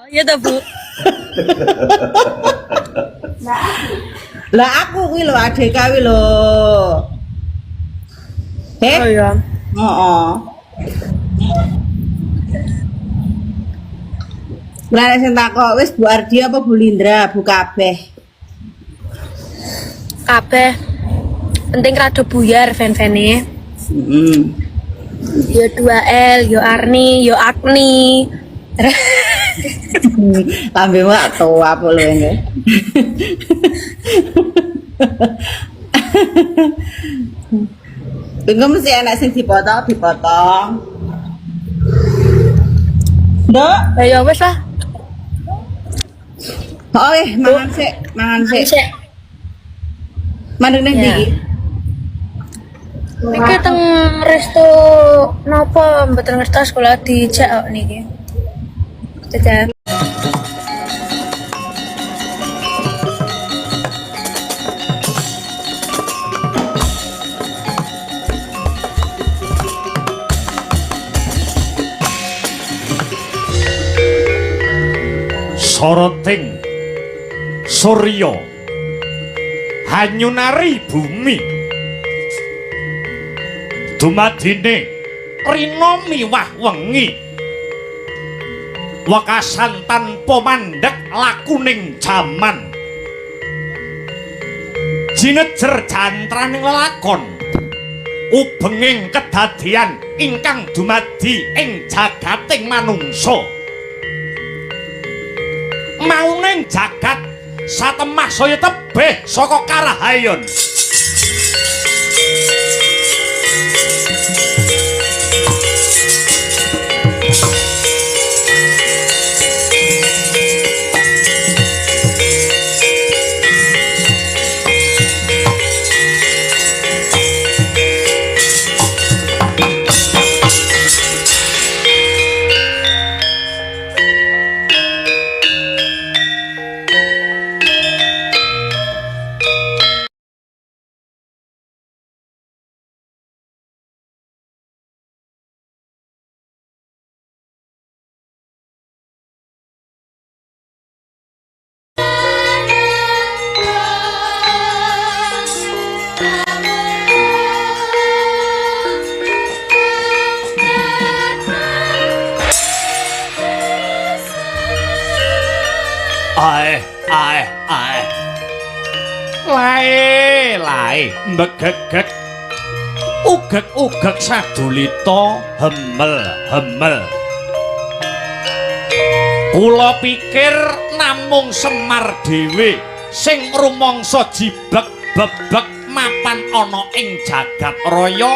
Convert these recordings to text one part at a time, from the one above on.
Oh, iya toh, Bu. Lah aku kuwi lho ADK kuwi lho. Eh? Oh iya. Heeh. Lah nek sing takok wis Bu Ardi apa Bu Lindra, Bu kabeh. Kabeh. Penting rada buyar fan-fane. Heeh. Yo 2L, yo Arni, yo Agni. Lambemu gak tua apa lho ini. Tunggu mesti enak sing dipotong, dipotong. Nduk, Ya ya wis lah. oh mangan sik, mangan sik. Sik. Mandek nang Ya. ndi iki? Niki teng resto napa mboten ngertos kula dijak kok niki. Dadah. Soroting surya hanyunari bumi dumadine rina miwah wengi wekasan tanpa mandhek lakuning jaman jinejer jantraning lelakon ubenging kedadian ingkang dumadi ing jagating manungsa. Mauning jagat satemah saya tebih saka karahayon. Ae, ae, ae. Lae, lae, mbegegeg. Ugeg-ugeg sadulita, hemel, hemel. Kula pikir namung Semar dhewe sing rumangsa jibeg bebek mapan ana ing jagat raya.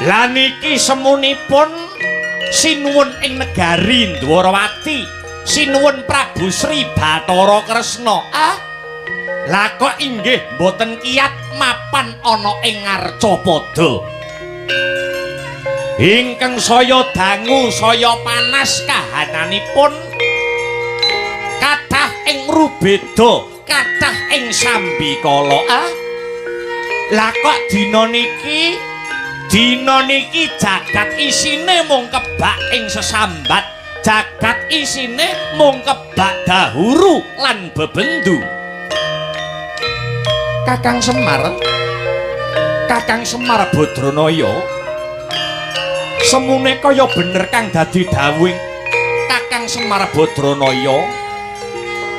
Lah niki semunipun sinuwun ing negari Ndwarawati. Sinuwun Prabu Sri Bathara Kresna. Ah. Lah kok inggih mboten kiyat mapan ana ing Ngarcapada. Ingkang saya dangu saya panas kahananipun kathah ing rubeda, kathah ing sambikala. Ah. Lah kok dina niki jagat isine mung kebak ing sesambat. Jagat isine mung kebak dahuru lan bebendu. Kakang Semar, Kakang Semar Badranaya, semune kaya bener kang dadi dawuhing Kakang Semar Badranaya,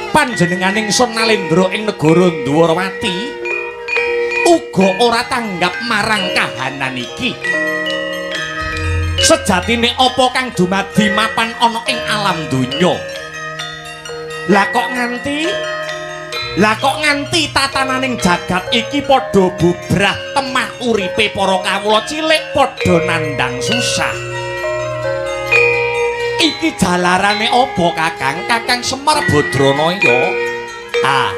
panjenenganing Sun Nalendra ing negara Ndwarawati uga ora tanggap marang kahanan iki. Sejatine apa kang dumadi mapan ana ing alam donya? Lah kok nganti tatananing jagat iki padha bubrah temah uripe para kawula cilik padha nandhang susah. Iki jalarane apa Kakang? Kakang Semar Badranaya. Ah.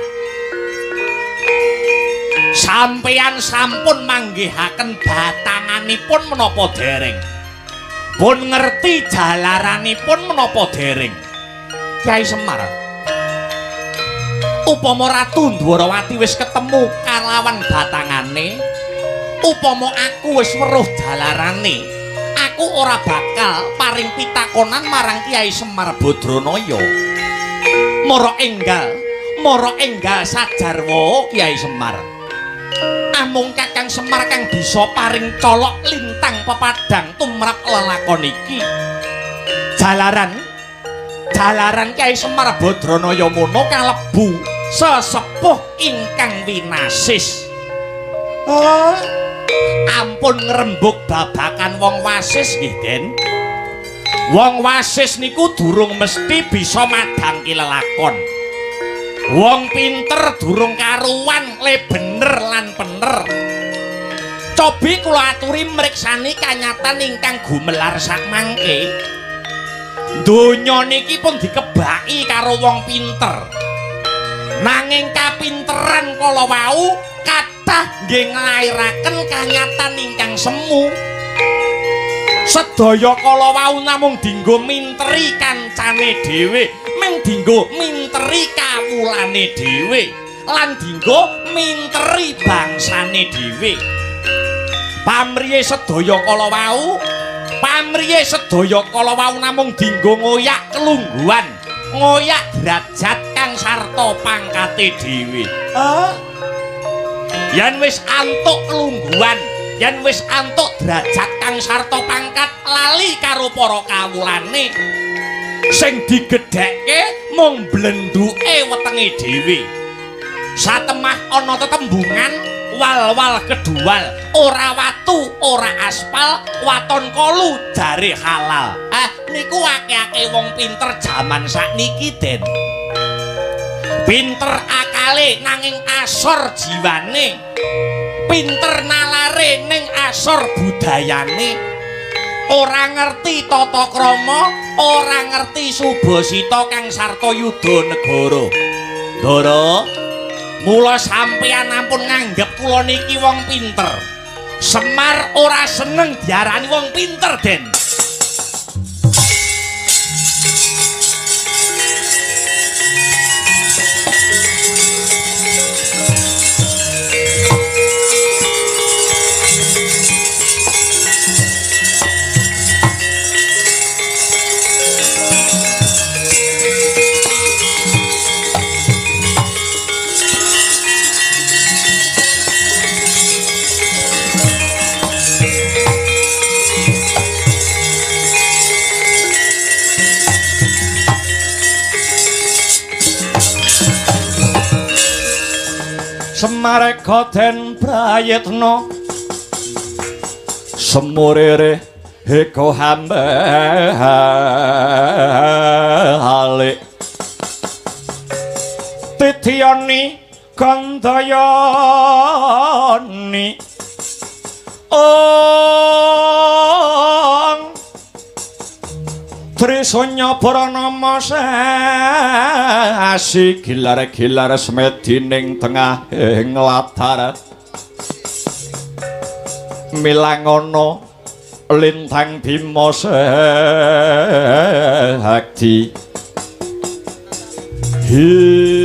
Sampeyan sampun manggihaken batanganipun menapa dereng? Pun ngerti jalaranipun menapa dereng? Kyai Semar, upama Ratu Ndwarawati wis ketemu kalawan batangane, upama aku wis weruh jalarane, aku Aku ora bakal paring pitakonan marang Kyai Semar Badranaya. Mara enggal sajarwa Kyai Semar. Amung Kakang Semar kang bisa paring colok lintang pepadang tumrap lelakon iki. Jalaran Kyai Semar Badranaya mono kalebu sesepuh ingkang winasis. Oh, ampun ngrembug babakan wong wasis nggih, Den. Wong wasis niku durung mesti bisa madhangke lelakon. Wong pinter durung karuan le bener lan pener. Cobi kula aturi mriksani kanyatan ingkang gumelar sakmangke. Donya niki pun dikebaki karo wong pinter. Nanging kapinteran kala wau kathah nggih nglairaken kanyatan ingkang semu. Sedaya kala wau namung dinggo minteri kancane dhewe, mung dinggo minteri kawulane dhewe, lan dinggo minteri bangsane dhewe. Pamriye sedaya kala wau, namung dinggo ngoyak kelungguhan, ngoyak derajat kang sarta pangkate dhewe. Yen wis antuk kelungguhan, yen wis antuk derajat kang sarta pangkat, lali karo para kawulane. Sing digedhekke mung blenduke wetenge dhewe. Satemah ana tetembungan wal-wal keduwal, ora watu, ora aspal, waton kolu jare halal. Ah, niku akeh-akeh wong pinter jaman sakniki, Den. Pinter akale nanging asor jiwane. Pinter nalare ning asor budayane. Ora ngerti tata krama, ora ngerti subasita kang sarta yuda negara. Ndara, mula sampeyan ampun nganggep kula niki wong pinter. Semar ora seneng diarani wong pinter, Den. Semareka den prayitna semurire eko hambalik titiyani gandayani ong Trisanya Pranama sasi gilar-gilar semedi ning tengah ing latar milangono lintang bima sakti hing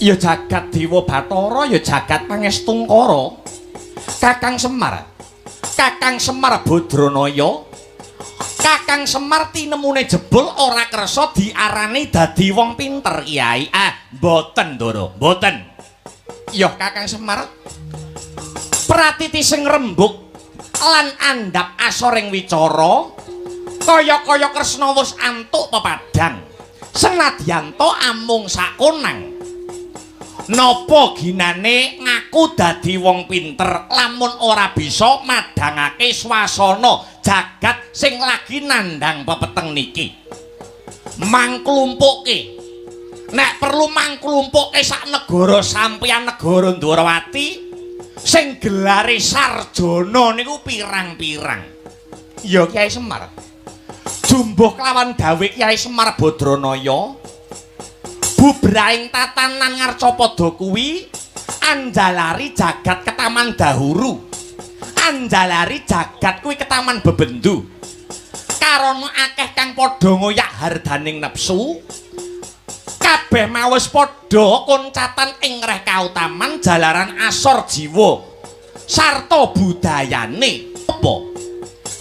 ya jagat Dewa Bathara, ya jagat Pangestungkara. Kakang Semar, Kakang Semar Badranaya, Kakang Semar tinemune jebul ora kersa diarani dadi wong pinter, Kyai. Ah, mboten, Ndara, mboten. Ya Kakang Semar, pratiti sing rembug lan andhap asoring wicara kaya-kaya Kresna wis antuk pepadang. Senadyan to amung sakonang. Napa ginane ngaku dadi wong pinter lamun ora bisa madhangake swasana jagat sing lagi nandhang pepeteng niki. Mangklumpukke. Nek perlu mangklumpukke sak negara sampeyan negara Ndwarawati sing gelare sarjana niku pirang-pirang. Ya Kyai Semar. Jumbuh kelawan dawuh Kyai Semar Badranaya, bubrahing tatanan ngarcapada kuwi anjalari jagat ketaman dahuru, anjalari jagat kuwi ketaman bebendu. Karana akeh kang padha ngoyak hardaning nepsu, Kabeh mau wis padha koncatan ing reh kautaman jalaran asor jiwa sarta budayane. Apa?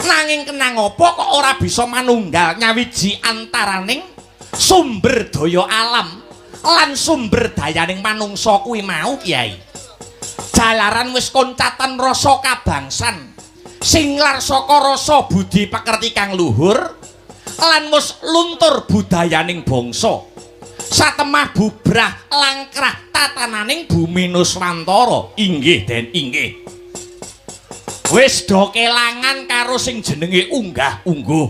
Nanging kenang apa kok ora bisa manunggal nyawiji antaraning sumber daya alam lan sumber dayaning manungsa kuwi mau, Kyai. Jalaran wis koncatan rasa kabangsan singlar saka rasa budi pekerti kang luhur lan wis luntur budayaning bangsa. Satemah bubrah langkrah tatananing bumi Nuswantara. Inggih den, inggih. Wis do kelangan karo sing jenenge unggah-ungguh.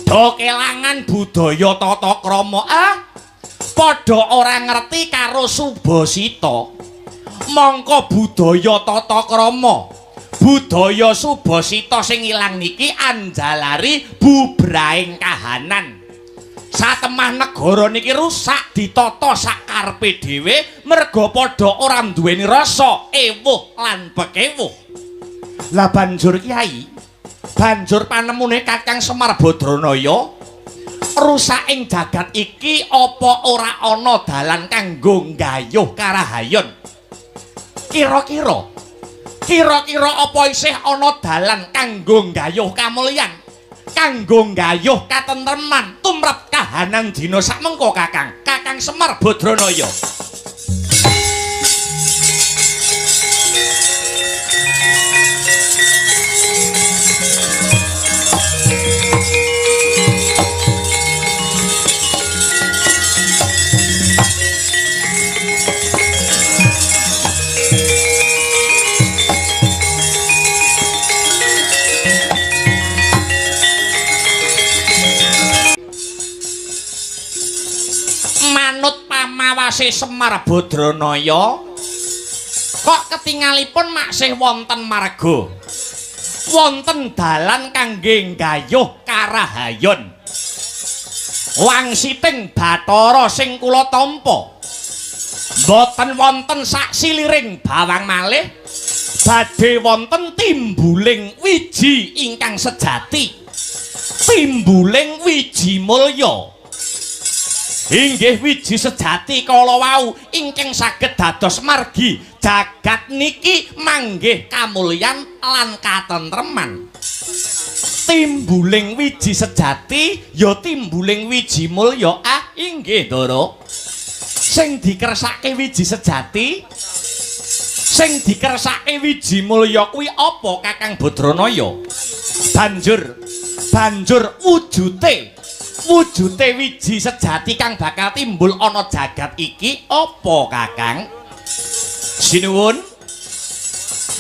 Do kelangan budaya tata krama. Ah, padha ora ngerti karo subasita. Mongko budaya tata krama, budaya subasita sing ilang niki anjalari bubrahing kahanan. Satemah negara niki rusak ditata sakarepe dhewe merga padha ora nduweni rasa ewuh lan pekewuh. Lah banjur Kyai, banjur panemune Kakang Semar Badranaya, rusaking jagat iki apa ora ana dalan kanggo nggayuh karahayon? Kira-kira apa isih ana dalan kanggo nggayuh kamulyan, kanggo nggayuh katentreman tumrap kahanan dina sakmengko, Kakang? Kakang Semar Badranaya. Manut pamawase Semar Badranaya, kok ketingalipun maksih wonten marga, wonten dalan kangge nggayuh karahayon. Wangsiting Bathara sing kula tampa mboten wonten saksiliring bawang malih, badhe wonten timbuling wiji ingkang sejati, timbuling wiji mulya. Inggih wiji sejati kala wau ingkang saged dados margi jagat niki manggih kamulyan lan katentreman. Timbuling wiji sejati ya timbuling wiji mulya. Ah inggih Ndara. Sing dikersake wiji sejati, sing dikersake wiji mulya kuwi apa, Kakang Badranaya? Banjur wujute wiji sejati kang bakal timbul ana jagat iki apa, Kakang? Sinuwun.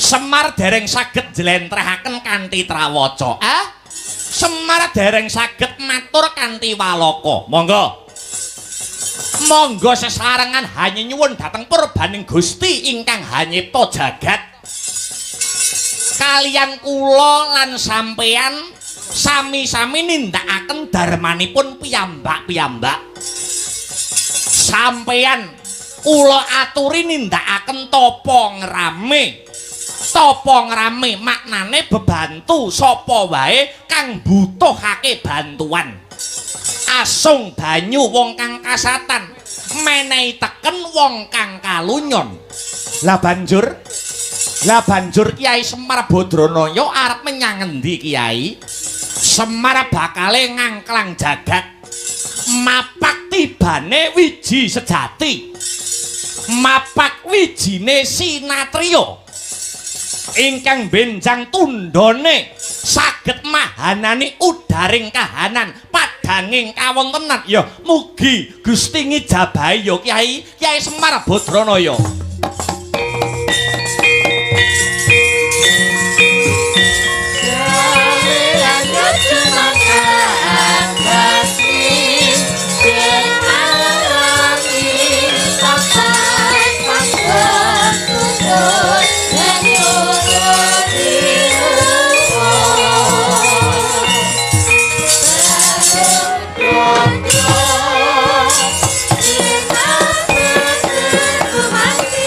Semar dereng saged njlentrehaken kanthi trawaca. Ah, Semar dereng saged matur kanthi walaka. Monggo. Monggo sesarengan hanya nyuwun dhateng purbaning Gusti ingkang hanyipta jagat. Kaliyan kula lan sampeyan sami-sami nindakaken darmanipun piyambak-piyambak. Sampeyan kula aturi nindakaken tapa ngrame. Tapa ngrame maknane bebantu sapa wae kang butuhake bantuan. Asung banyu wong kang kasatan, menehi teken wong kang kalunyon. Lah banjur Kyai Semar Badranaya arep menyang ngendi, Kyai? Semar bakale ngangklang jagat, mapak tibane wiji sejati, mapak wijine sinatriya ingkang benjang tundhone saged mahanani udaring kahanan padanging kawontenan. Ya mugi Gusti ngijabahi ya Kyai, Kyai Semar Badranaya. Thank you.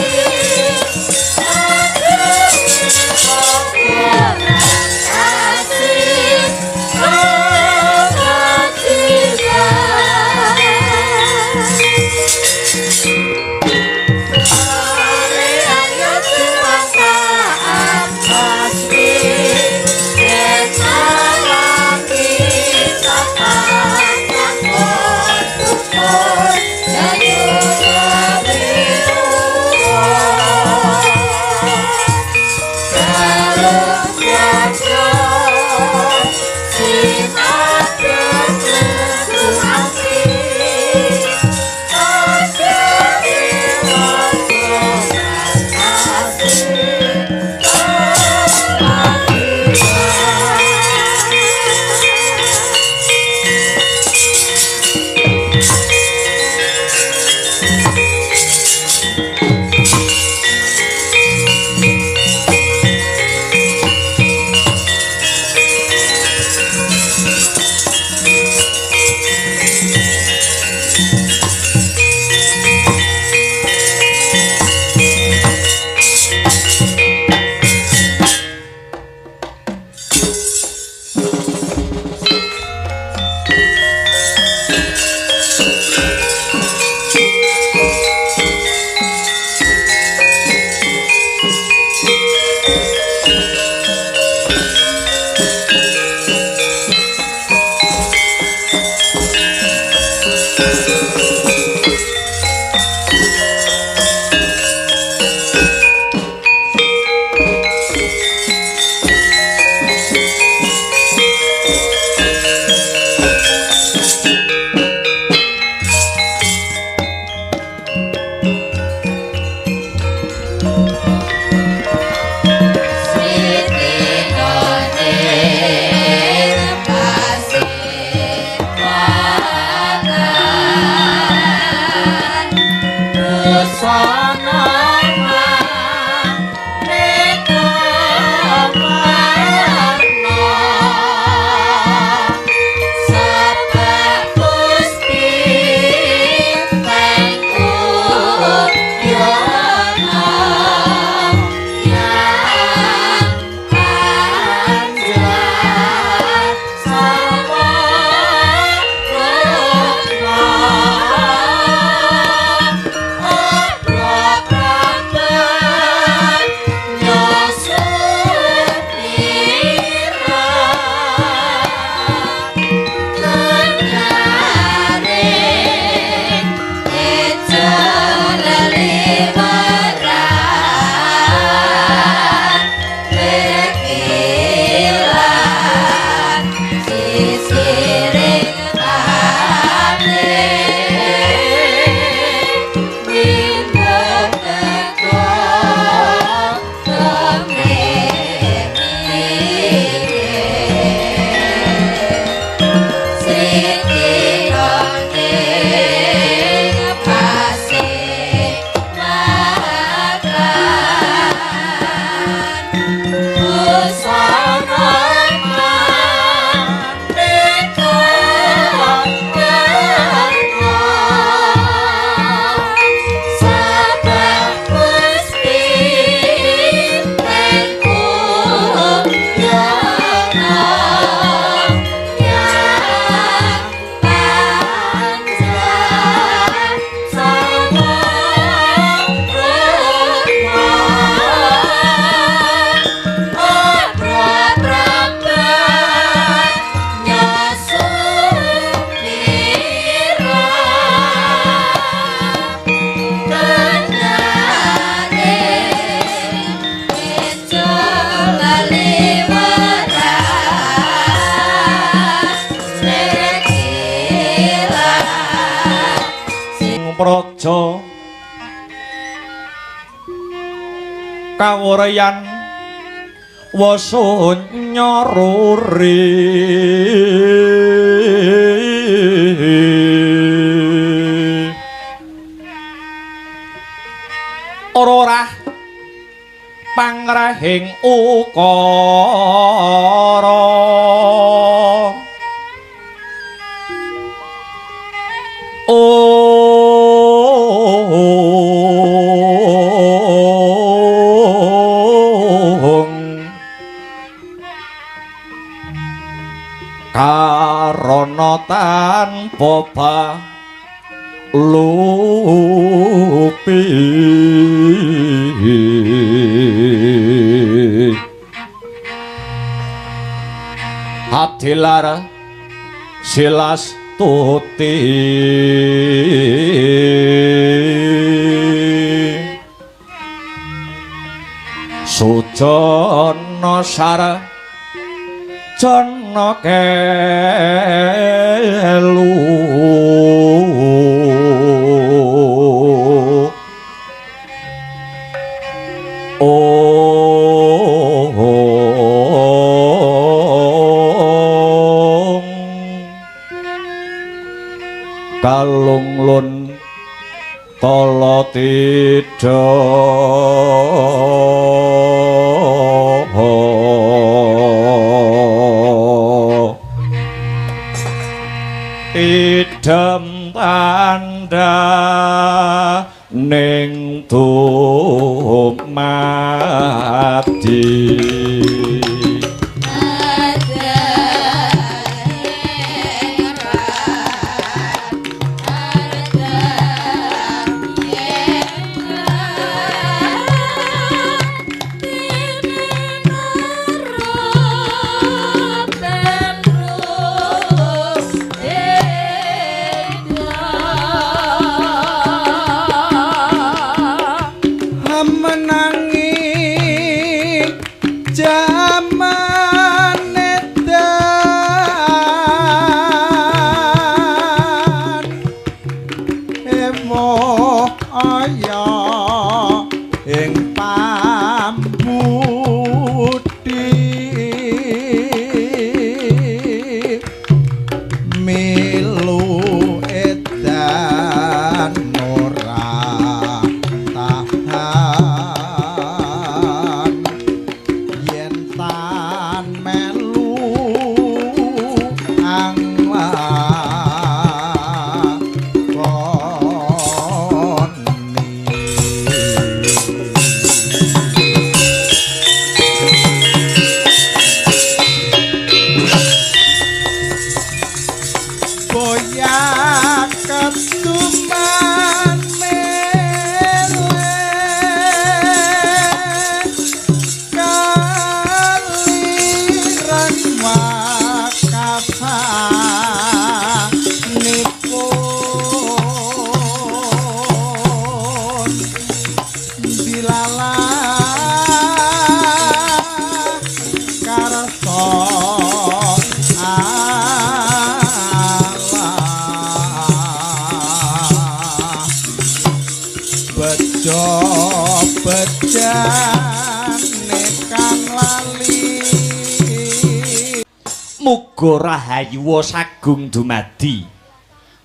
Praja kawurayan wasunya ruri ora pangrahing ukara. Karana tanpa lupi adilara silas tuti Sarjana sarjana kelu ong kalung lun kala tidha idem tanda ning dumadi. Menangi jaman edan emoh aya ing pambudi milu edan ora tahan yen tan melu ang lakoni. Boyak ketuman mele kaliran wakasanipun dilalah karsa Allah bejo bejane kang lali. Muga rahayu sagung dumadi.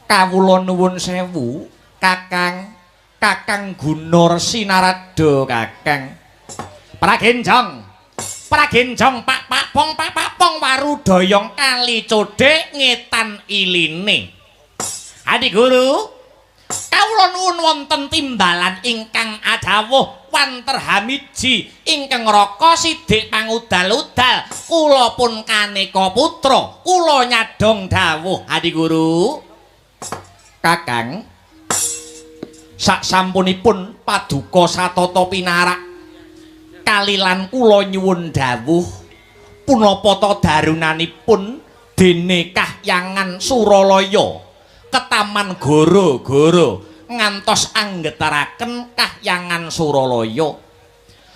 Kawula nuwun sewu, Kakang, Kakang Guna Resi Narada Kakang. Pragenjong, Pragenjong pak pak pong pak pak pong warudoyong kali codhek ngetan iline. Adi guru, kawula nuwun wonten timbalan ingkang adawuh wanterhamiji ingkang raka sidik pangudal-udal kula pun kaneka putra kula nyadong dawuh. Adi guru, Kakang, sak sampunipun paduka satata pinarak kalilan kula nyuwun dawuh punapa ta darunanipun dene kahyangan Suralaya ketaman goro-goro ngantos anggetaraken kahyangan Suralaya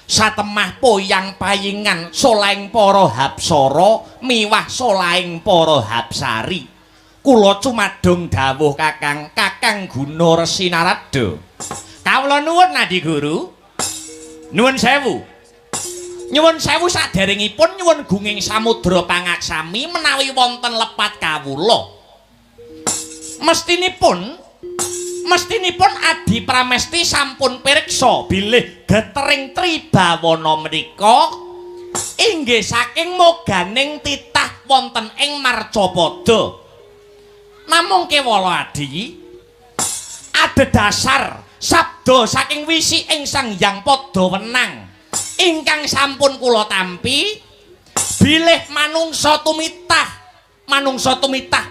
satemah poyang payingan solaing para hapsara miwah solaing para hapsari. Kula cumadung dawuh Kakang, Kakang Guna Resi Narada. Kawula nuwun Adi Guru. Nuwun sewu. Nyuwun sewu saderengipun nyuwun gunging samudra pangaksami menawi wonten lepat kawula. Mestinipun Adi Pramesti sampun piriksa bilih getering tribawana menika inggih saking moganing titah wonten ing Marcapada. Namung kewala Adi, adhedhasar sabda saking wisi ing Sang Hyang Padha Wenang ingkang sampun kula tampi bilih manungsa tumitah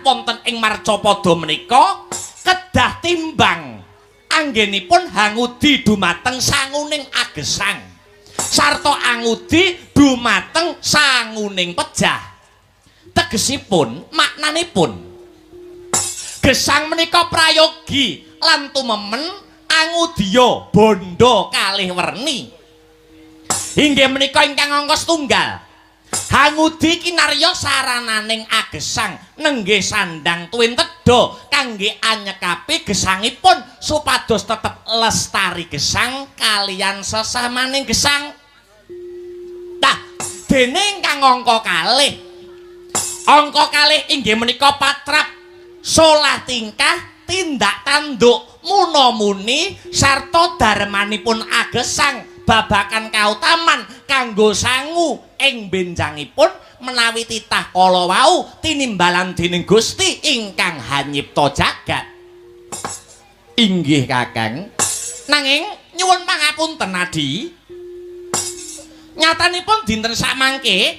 wonten ing Marcapada menika kedah timbang anggenipun hangudi dumateng sanguning agesang sarta angudi dumateng sanguning pejah. Tegesipun maknanipun gesang menika prayogi lan tumemen angudya bondo kalih werni. Inggih menika ingkang angka setunggal. Hangudi kinarya sarananing agesang nenggih sandang tuwin tedha kangge anyekapi gesangipun supados tetep lestari gesang kaliyan sesamaning gesang. Tah, dene ingkang angka kalih. Angka kalih inggih menika patrap solah tingkah tindak tanduk muna-muni sarta darmanipun agesang babakan kautaman kanggo sangu ing benjangipun menawi titah kala wau tinimbalan dening Gusti ingkang hanyipta jagat. Inggih Kakang. Nanging nyuwun pangapunten, Adi. Nyatanipun dinten samangke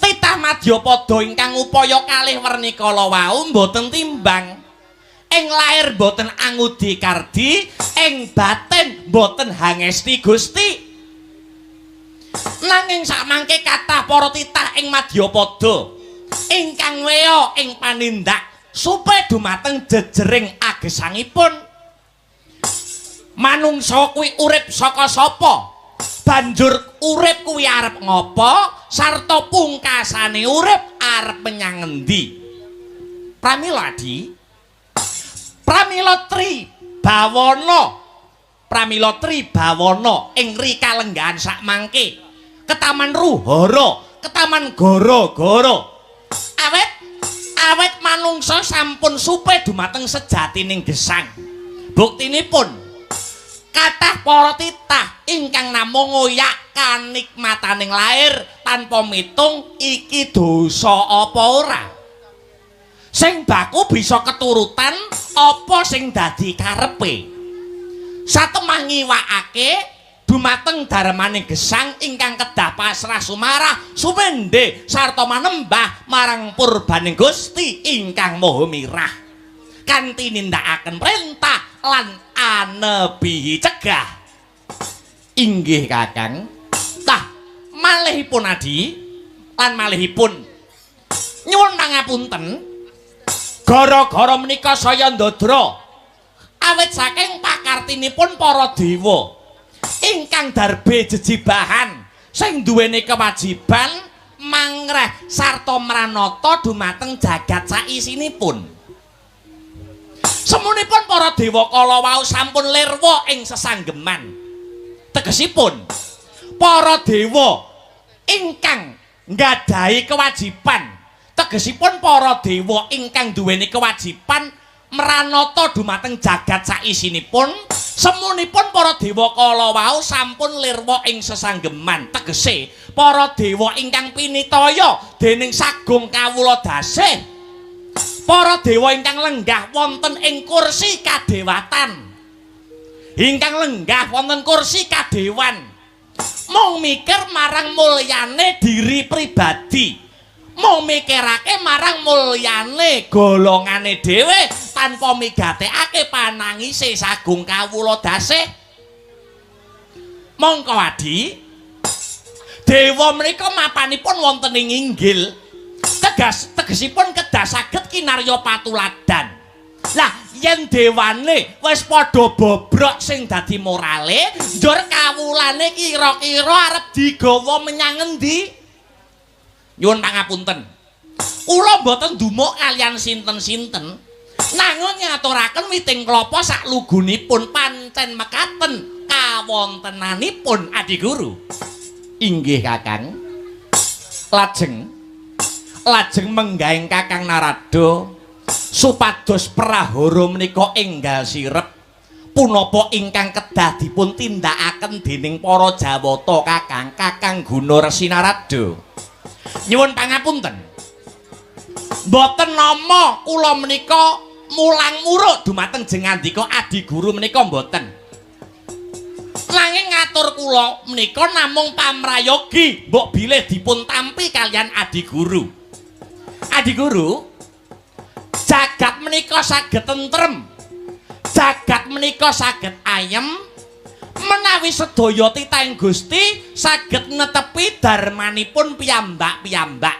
titah madyapada ingkang upaya kalih werni kala wau mboten timbang. Ing lair mboten angudi kardi, ing batin mboten hangesti Gusti. Nanging samangke kathah para titah ing madyapada ingkang weya ing panindak supe dumateng jejering agesangipun. Manungsa kuwi urip saka sapa? Banjur urip kuwi arep ngapa? Sarta pungkasane urip arep menyang ngendi? Pramila, Adi. Pramila Tri Bawana. Pramila Tri Bawana ing rikalenggahan sakmangke. Ketaman Ruhara, ketaman Gara-gara. Awet awet manungsa sampun supe dumateng sejatining gesang. Buktinipun kathah para titah ingkang namung ngoyak kanikmataning lair tanpa mitung iki dosa apa ora. Sing baku bisa keturutan apa sing dadi karepe. Satemah ngiwakake dumateng darmaning gesang ingkang kedah pasrah sumarah sumende sarta manembah marang purbaning Gusti ingkang Maha Mirah kanthi nindakaken perintah lan anebihi cegah. Inggih Kakang. Tah, malihipun, Adi, lan malihipun nyuwun pangapunten, gara-gara menika saya ndadra awit saking pakartinipun para dewa ingkang darbe jejibahan sing duweni kewajiban mangreh sarta mranata dumateng jagat saisinipun. Semunipun para dewa kala wau sampun lirwa ing sesanggeman. Tegesipun para dewa ingkang nggadahi kewajiban, tegesipun para dewa ingkang duweni kewajiban mranata dumateng jagat saisinipun, semunipun para dewa kala wau sampun lirwa ing sesanggeman, tegese para dewa ingkang pinitaya dening sagung kawula dasih, para dewa ingkang lenggah wonten ing kursi kadewatan, ingkang lenggah wonten kursi kadewan, mung mikir marang mulyane diri pribadi, mung mikirake marang mulyane golongane dhewe tanpa migatekake panangise sagung kawula dasih. Mongko, Adi, dewa menika mapanipun wonten ing inggil, tegas tegesipun kedah saged kinarya patuladan. Lah, yen dewane wis padha bobrok sing dadi morale, njur kawulane kira-kira arep digawa menyang endi? Nyuwun pangapunten, kula mboten dumuk kaliyan sinten-sinten, nanging ngaturaken witing klapa sak lugunipun pancen mekaten kawontenanipun, Adi Guru. Inggih Kakang. Lajeng lajeng menggaing Kakang Narada supados prahara menika enggal sirep punapa ingkang kedah dipun tindakaken dening para Jawata, Kakang? Kakang Guna Resi Narada, nyuwun pangapunten, mboten nama kula menika mulang muruk dumateng jengandika Adi Guru menika, mboten. Nanging ngatur kula menika namung pamrayogi, mbok bilih dipun tampi kaliyan Adi Guru. Adi Guru, jagat menika saged tentrem, jagat menika saged ayem menawi sedaya titahing Gusti saged netepi darmanipun piyambak-piyambak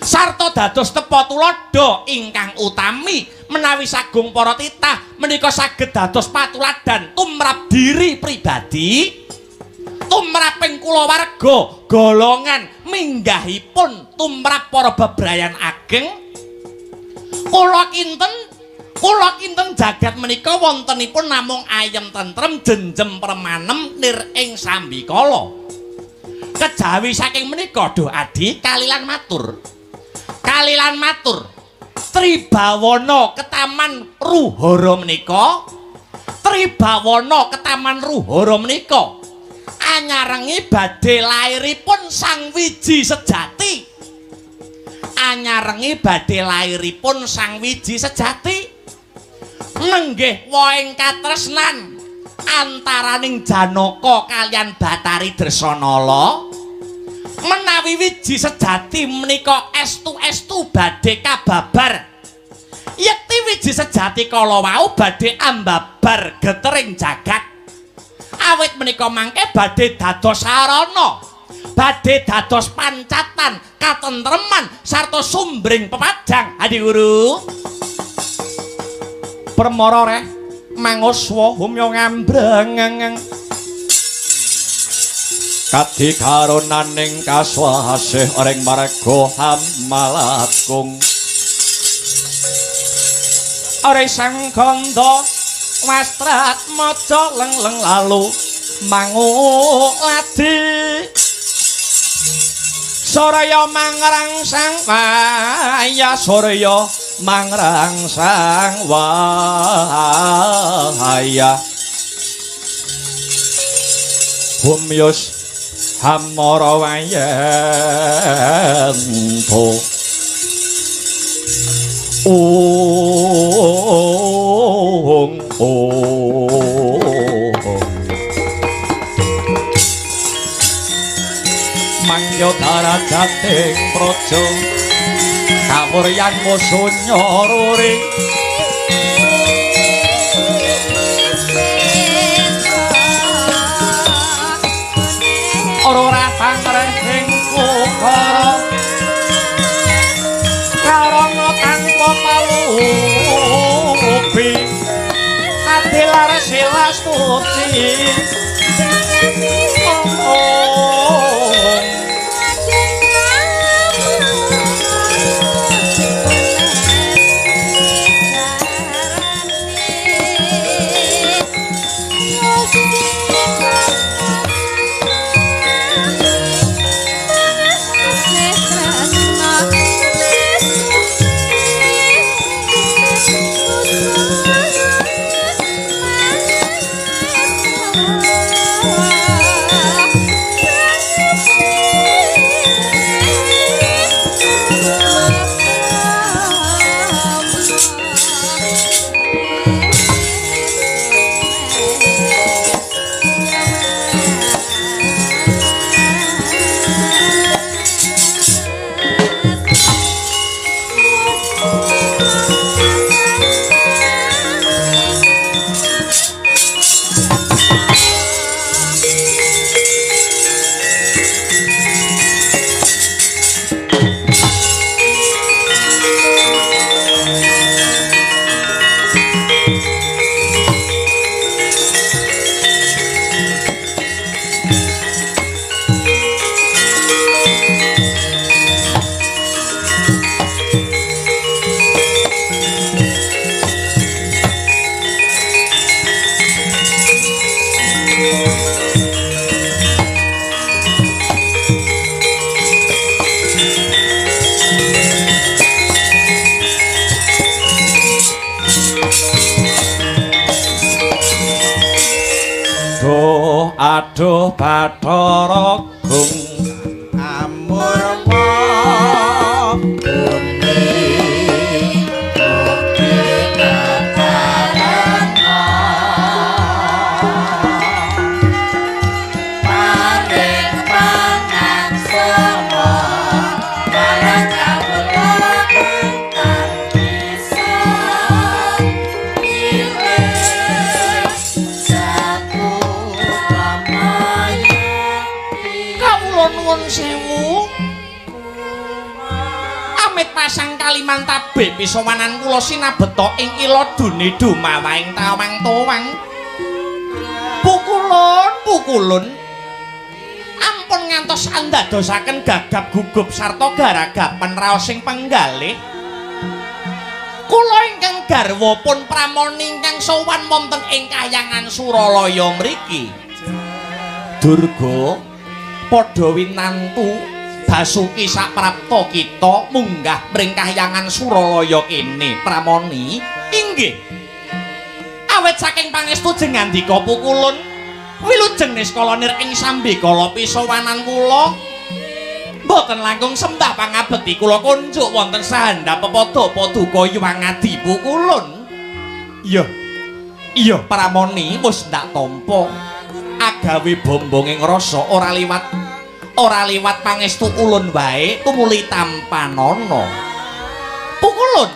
sarta dados tepa tuladha ingkang utami menawi sagung para titah menika saged dados patuladan tumrap diri pribadi, tumrap. tumraping kulawarga golongan minggahipun tumrap para bebrayan ageng. Kula kinten jagat menika wontenipun namung ayem tentrem jenjem permanem nir ing sambikala. Kejawi saking menika duh adi kalilan matur. Kalilan matur Tribawana ketaman Ruhara menika, Tribawana ketaman Ruhara menika anyarengi badhe lairipun Sang Wiji Sejati. Anyarengi badhe lairipun Sang Wiji Sejati. Nenggih wohing katresnan antaraning Janaka kaliyan Bathari Dresanala. Menawi wiji sejati menika estu-estu badhe kababar, yekti wiji sejati kala wau badhe ambabar getering jagat. Awit menika mangke badhe dados sarana, badhe dados pancatan katentreman sarta sumbring pepajang. Adi guru permara reh manguswa humya ngambreng kadi karunaning kaswasih ring marga hamalakung. Ore sang gandha wastrat maca leng-leng lalu manguladi soraya mangrangsang waya, soraya mangrangsang waya. Humyus hamara wayanto ung ung mangya darajating praja kawuryan musunya ruri. Ora pangrehing ukara karana tanpa palupi adilar silastuti. Oh, Aduh Bathara Gung amurwa bumi bumi ketarana paring pangaksama marang kawula kang bisa pilih satu. Kawula nuwun sewu. Amit pasang Kalimantabe pisowanan kula sinabeta ing ila dune dumawaing tawang-towang. Pukulun, pukulun. ngantos andadosaken gagap gugup sarta garagapan raosing penggalih. Kula ingkang garwa pun pramoni ingkang sowan wonten ing kahyangan Suralaya mriki. Durga, padha winantu Basuki saprapta kita munggah mring kahyangan Suralaya kene pramoni. Inggih. Awit saking pangestu jeng ngandika pukulun, wilujeng niskala nir ing sambikala pisowanan kula. Mboten langkung sembah pangabekti kula kunjuk wonten sahandap pepada paduka Hyang Adi Pukulun. Iya. Iya pramoni wis ndak tampa. Agawe bombonging rasa ora liwat pangestu ulun wae tumuli tampanana. Pukulun,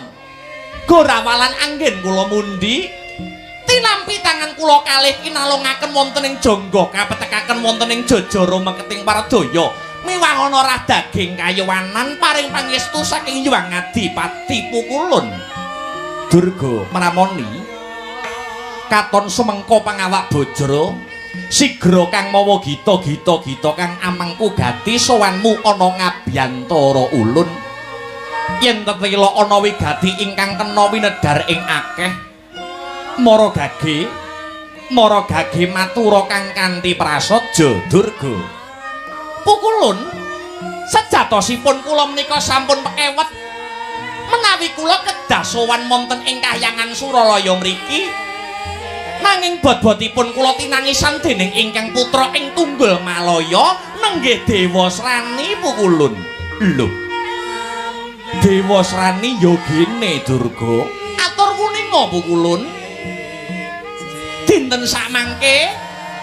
gorawalan anggen kula mundi tinampi tangan kula kalih kinalungaken wonten ing jangga kapetekaken wonten ing jajara meketing paradaya miwah ana rah daging kayuwanan paring pangestu saking Hyang Adipati Pukulun. Durga pramoni, katon sumengko pangawak bojro sigra kang mawa gita gita gita kang amangku gati sowanmu ana ngabyantara ulun. Yen tetila ana wigati ingkang kena winedhar ing akeh mara gage matura kang kanthi prasaja. Durga, Pukulun, sejatosipun kula menika sampun pekewet menawi kula kedah sowan wonten ing kahyangan Suralaya mriki. Nanging bot-botipun kula tinangisan dening ingkang putra ing Tunggul Malaya nenggih Dewasrani Pukulun. Lho, Dewasrani yogene Durga. Atur wuninga Pukulun, dinten sakmangke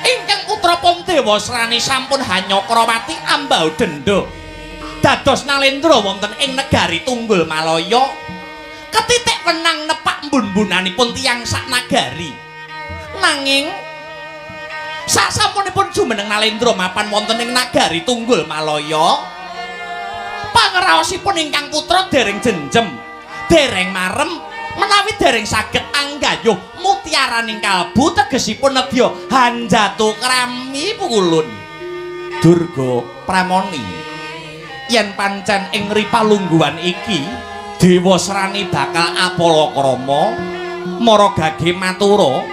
ingkang putra pun Dewasrani sampun hanyakrawati ambau denda dados nalendra wonten ing negari Tunggul Malaya. Ketitik wenang nepak mbun-mbunanipun tiyang sak nagari. Nanging sasampunipun jumeneng nalendra mapan wonten ing nagari Tunggul Malaya, pangraosipun ingkang putra dereng jenjem, dereng marem, menawi dereng saged anggayuh mutiaraning kalbu tegesipun nedya hanjatu krami Pukulun. Durga pramoni, yen pancen ing ripalungguhan iki Dewasrani bakal apalakrama mara gage matura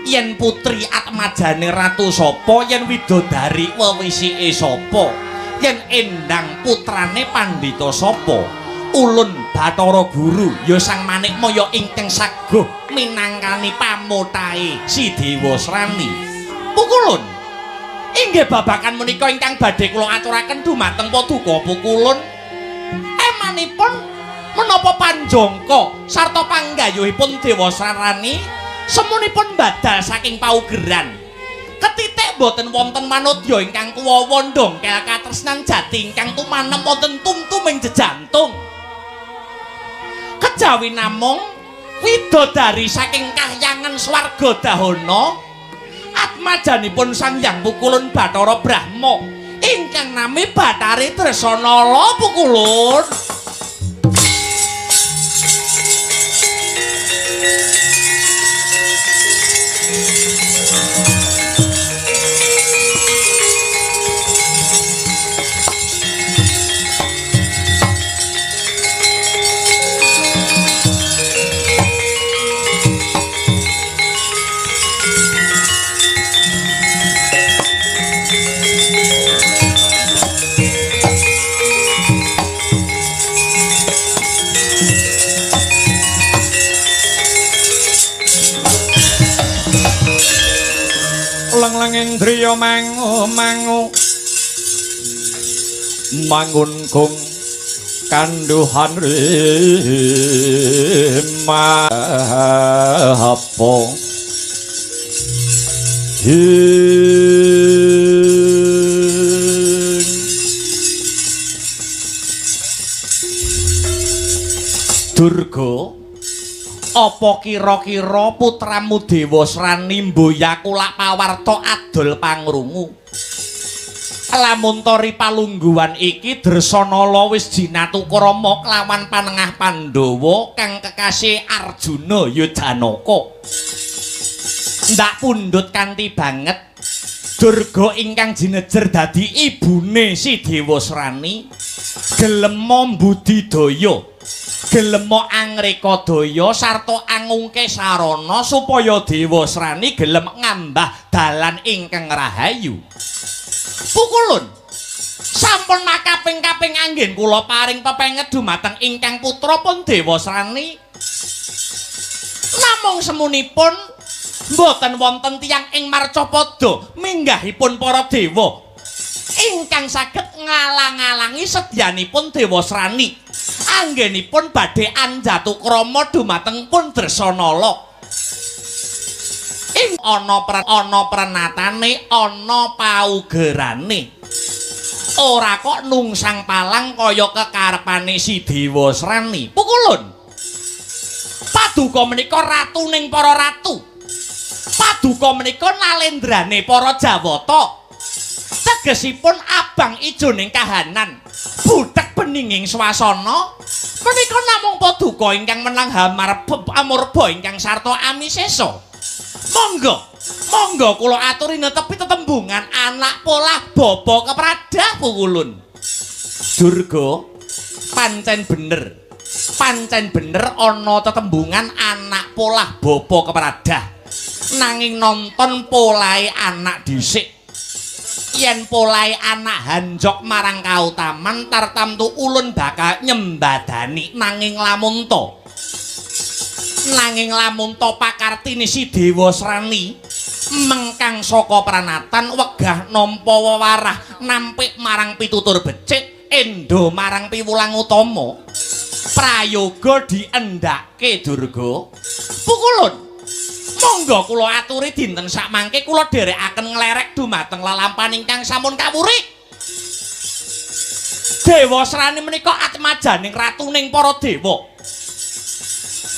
yen putri atmajane ratu sapa, yen widodari wewisike sapa, yen endang putrane pandhita sapa. Ulun Bathara Guru ya Sang Manikmaya ingkang saguh minangkani pamutahe si Dewasrani. Pukulun, inggih babakan menika ingkang badhe kula aturaken dumateng paduka Pukulun. Emanipun menapa panjangka sarta panggayuhipun Dewasrani semunipun badal saking paugeran. Ketitik boten wonten manodya ingkang kuwawa ndongkel katresnan jati ingkang tumanem wonten tumtuming jejantung. Kejawi namung widodari saking kahyangan swarga dahana atmajanipun Sang Hyang Pukulun Bathara Brahma ingkang nami Bathari Dresanala Pukulun. Leng-leng indriya mangu mangu mangun kung kanduhan rima apa Durga, apa kira-kira putramu Dewasrani mboyaku lak pawarta adol pangrungu? Lamun ta ripalungguhan iki Dresanala wis jinatukrama kelawan panengah Pandhawa kang kekasih Arjuna ya Janaka. Ndak pundhut kanthi banget. Durga ingkang jinejer dadi ibune si Dewasrani gelema mbudidaya, gelema angrekadaya sarta angungke sarana supaya Dewasrani gelem ngambah dalan ingkang rahayu. Pukulun sampun makaping-kaping anggen kula paring pepenget dumateng ingkang putra pun Dewasrani. Namung semunipun mboten wonten tiyang ing marcapada minggahipun para dewa ingkang saged ngalang-alangi sedyanipun Dewasrani anggenipun badhe anjatukrama dumateng pun Dresanala. Ing ana prenatane, ana paugerane. Ora kok nungsang palang kaya kekarepane si Dewasrani. Pukulun paduka menika ratuning para ratu. Paduka menika nalendrane para Jawata. Tegesipun abang ijoning kahanan, butek beninging swasana. Menika namung paduka ingkang menang amurba ingkang sarta amisesa. Monggo, monggo kula aturi netepi tetembungan anak polah bapa kepradah pukulun. Durga, pancen bener. Pancen bener ana tetembungan anak polah bapa kepradah. Nanging nonton polahe anak dhisik. Yen polahe anak hanjok marang kautaman tartamtu ulun bakal nyembadani. Nanging lamun to pakartini si Dewasrani mengkang saka pranatan wegah nampa wewarah nampik marang pitutur becik endo marang piwulang utama prayoga diendhake Durga. Pukulun monggo kula aturi dinten sakmangke kula dherekaken nglerek dumateng lelampahan ingkang sampun kawuri. Dewasrani menika atmajaning ratuning para dewa.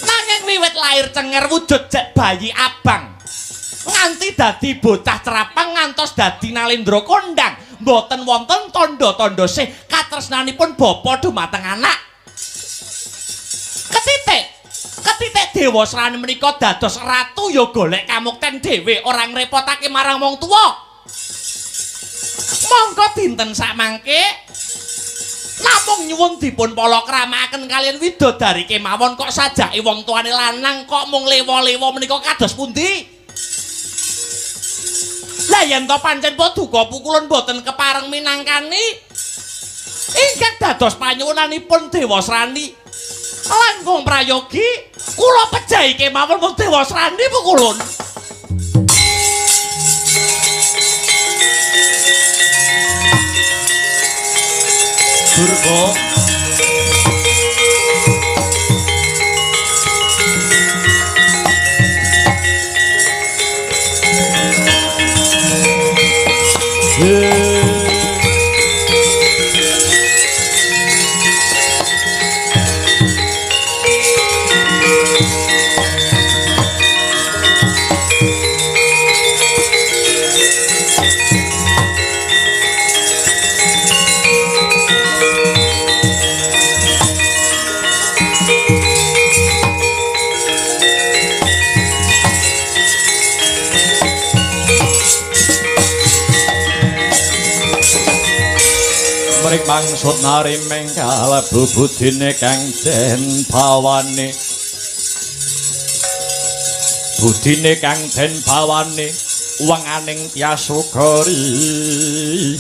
Nanging wiwit lair cenger wujud jek bayi abang nganti dadi bocah cerapang ngantos dadi nalendra kondang mboten wonten tandha-tandha sih katresnanipun bapa dumateng anak. Ketitik Dewasrani menika dados ratu ya golek kamukten dhewe ora ngrepotake marang wong tuwa. Monggo dinten sakmangke namung nyuwun dipun palakramakaken kaliyan widodari kemawon kok sajake wong tuane lanang kok mung lewa-lewa menika kados pundi? Lah yen to pancen paduka pukulun boten kepareng minangkani ingkang dados panyuwunanipun Dewasrani langkung prayogi kula pejahi kemawon pun Dewasrani pukulun. Durga Mangsud narimeng kalebu budine kang den bawane, budine kang den bawane wenganing tyasuka rila.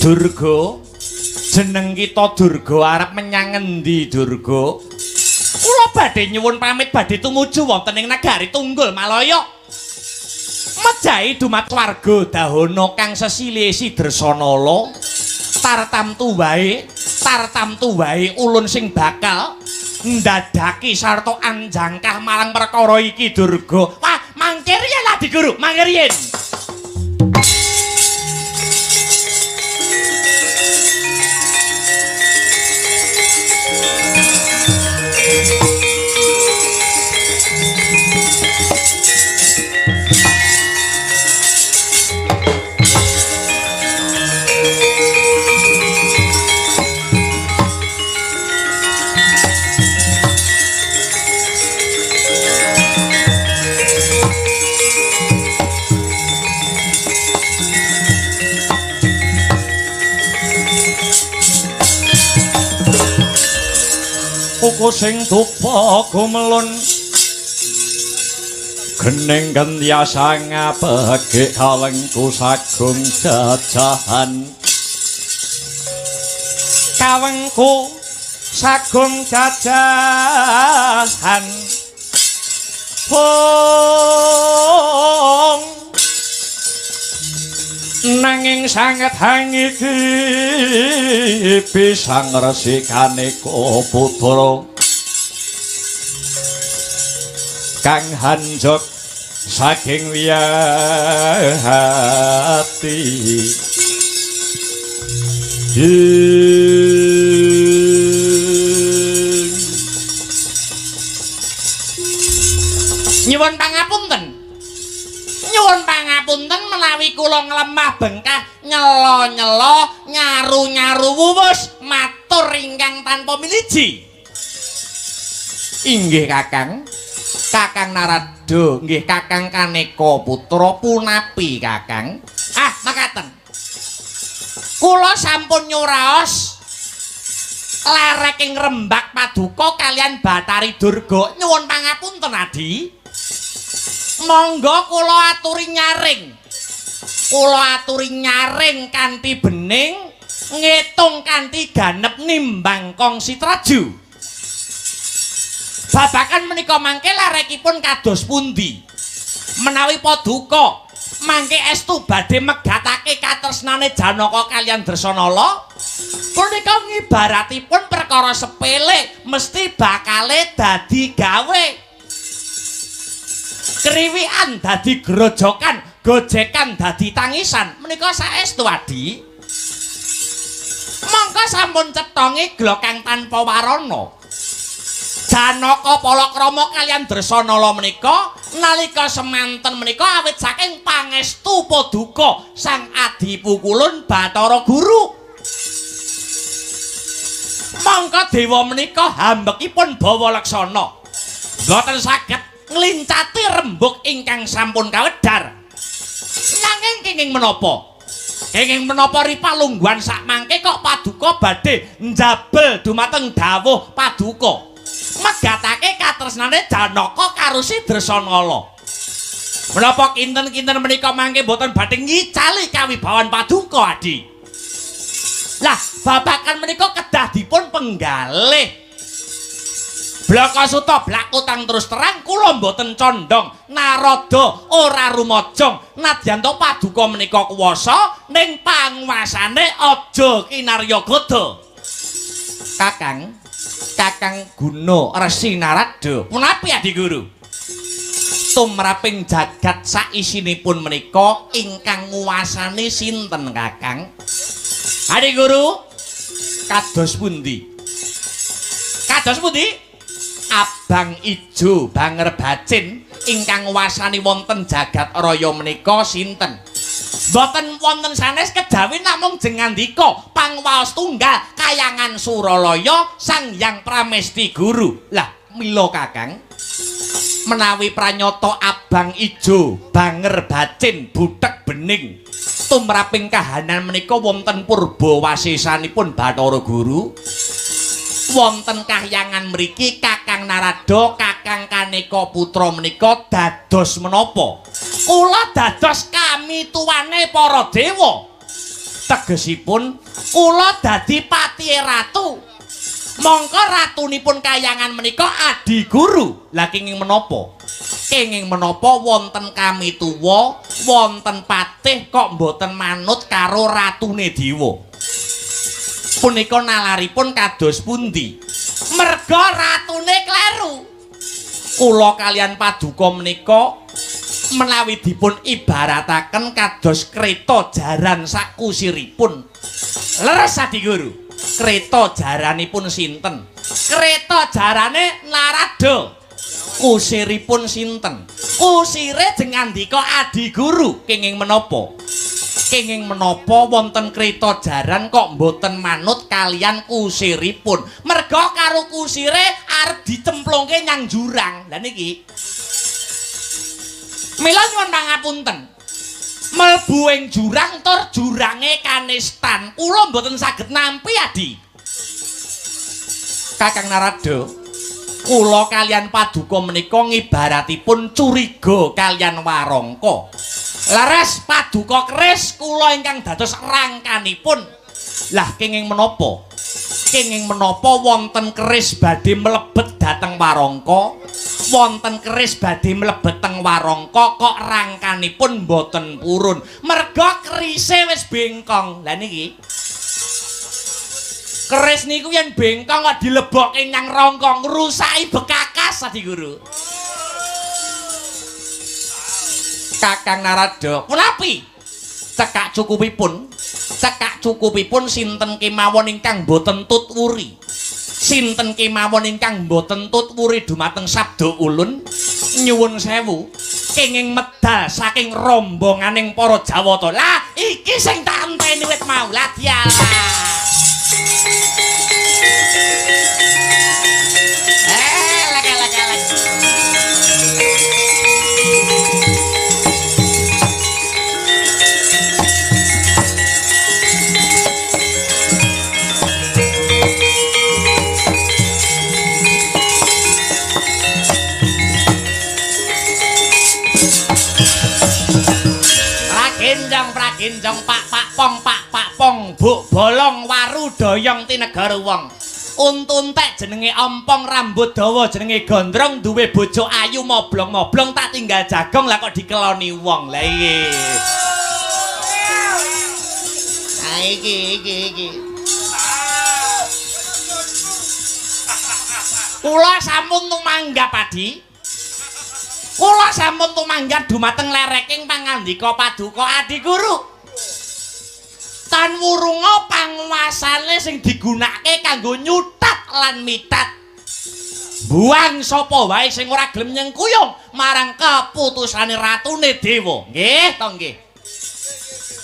Durga, jeneng kita Durga arep menyang ngendi Durga? Kula badhe nyuwun pamit badhe tumuju wonten ing nagari Tunggul Malaya. Mejahi dumat swarga dahana kang sesile si Dresanala. Tartamtu wae ulun sing bakal ndadaki sarta anjangkah marang perkara iki Durga. Wah, mangke riyen Adi Guru, mangke riyen. wuku sing dupa gumelun gening gentyasa ngapegek kalengku sagung jajahan kawengku sagung jajahan pung nanging sanget hangiki bisa ngresikane putra kang hanjok saking wiyati. Nyuwun pangapunten. Nyuwun pangapunten menawi kula nglemah bengkah nyela-nyela nyaru-nyaru wuwus matur ingkang tanpa miliji. Inggih Kakang. Kakang Narada, nggih Kakang Kaneka putra punapi Kakang. Ah, makaten. Kula sampun nyuraos lereking rembak paduka kalian Bathari Durga. Nyuwun pangapunten Adi. Monggo kula aturi nyaring. Kula aturi nyaring kanthi bening, ngitung kanthi ganep nimbang kongsi traju. Babakan menika mangke lerekipun kados pundi? Menawi paduka mangke estu badhe megatake katresnane Janaka kaliyan Dresanala, punika ngibaratipun perkara sepele mesti bakale dadi gawe. Kriwikan dadi grojokan, gojekan dadi tangisan. Menika saestu Adi. Mongko sampun cetha ngigla kang tanpa warana. Janaka palakrama kaliyan Dresanala menika nalika semanten menika awit saking pangestu paduka Sang Adipukulun Bathara Guru. Mongko dewa menika hambekipun bawa laksana. Mboten saged nglincati rembug ingkang sampun kawedhar. Nanging kenging menapa? Kenging menapa ripa lungguhan sakmangke kok paduka badhe njabel dumateng dawuh paduka. Megatake katresnane Janaka karo si Dresanala. Menapa kinten-kinten menika mangke mboten badhe ngicali kawibawan paduka, Adi? Lah, babakan menika kedah dipun penggalih. Blakasuta blakutang terus terang kula mboten condong Narada ora rumajang nadyan to paduka menika kuwasa ning panguwasane aja kinarya gada. Kakang, Kakang Guna Resi Narada, punapi Adi Guru? Tumraping jagat saisinipun menika ingkang nguwasani sinten Kakang? Adi Guru, kados pundi? Kados pundi? Abang ijo banger bacin ingkang nguwasani wonten jagat raya menika sinten? Mboten wonten sanes kejawi namung jengandika pangwaos tunggal kayangan Suralaya Sang Hyang Pramesti Guru. Lah mila Kakang, menawi pranyata abang ijo banger bacin butek bening tumraping kahanan menika wonten purba wasisanipun Bathara Guru. Wonten kahyangan mriki Kakang Narada, Kakang Kaneka putra menika dados menapa? Kula dados kamituwane para dewa. Tegesipun kula dadi patihe ratu. Mongko ratunipun kayangan menika Adi Guru. Lah kenging menapa? Kenging menapa wonten kamituwa, wonten patih kok mboten manut karo ratune dewa? Punika nalaripun kados pundi? Merga ratune kleru. Kula kaliyan paduka menika menawi dipun ibarataken kados kreta jaran sakusiripun. Leres Adi Guru. Kreta jaranipun sinten? Kreta jarane Narada. Kusiripun sinten? Kusire jengandika Adi Guru. Kenging menapa? Kenging menapa wonten kreta jaran kok mboten manut kaliyan kusiripun? Merga karo kusire arep dicemplungke nyang jurang. Lah niki. Mila nyuwun pangapunten. Mlebu ing jurang tur jurange kanistan. Kula mboten saged nampi, Adi. Kakang Narada, Kula kaliyan paduka menika ngibaratipun curiga kaliyan warangka. Leres paduka keris kula ingkang dados rangkanipun. Lah kenging menapa? Kenging menapa wonten keris badhe mlebet dhateng warangka? Wonten keris badhe mlebet teng warangka kok rangkanipun mboten purun. Merga kerise wis bengkong. Lah niki keris niku yen bengkong kok dilebokke nyang rangka ngrusaki bekakas Adi Guru. Kakang Narada, punapi cekak cukupipun, cekak cukupipun sinten kemawon ingkang boten tut wuri. Sinten kemawon ingkang boten tut wuri dumateng sabda ulun nyuwun sewu kenging medal saking rombonganing para Jawata. Lah iki sing tak enteni wit mau. Lah dialah. Lek. Pragenjong, pragenjong, pak pak pong, pak pak pong, buk bolong waru doyong tinegara wong. Untuntek jenenge ompong, rambut dawa jenenge gondrong, duwe bojo ayu moblong-moblong, tak tinggal jagong lah kok dikeloni wong. Lah iki. Ah iki. Kula sampun tumanggap, Adi. Kula sampun tumanggap dumateng lereking pangandika paduka Adi Guru. Tan wurunga panguasane sing digunakake kanggo nyutat lan mitat. Buang sapa wae sing ora gelem nyengkuyung marang keputusane ratune dewa. Nggih to nggih.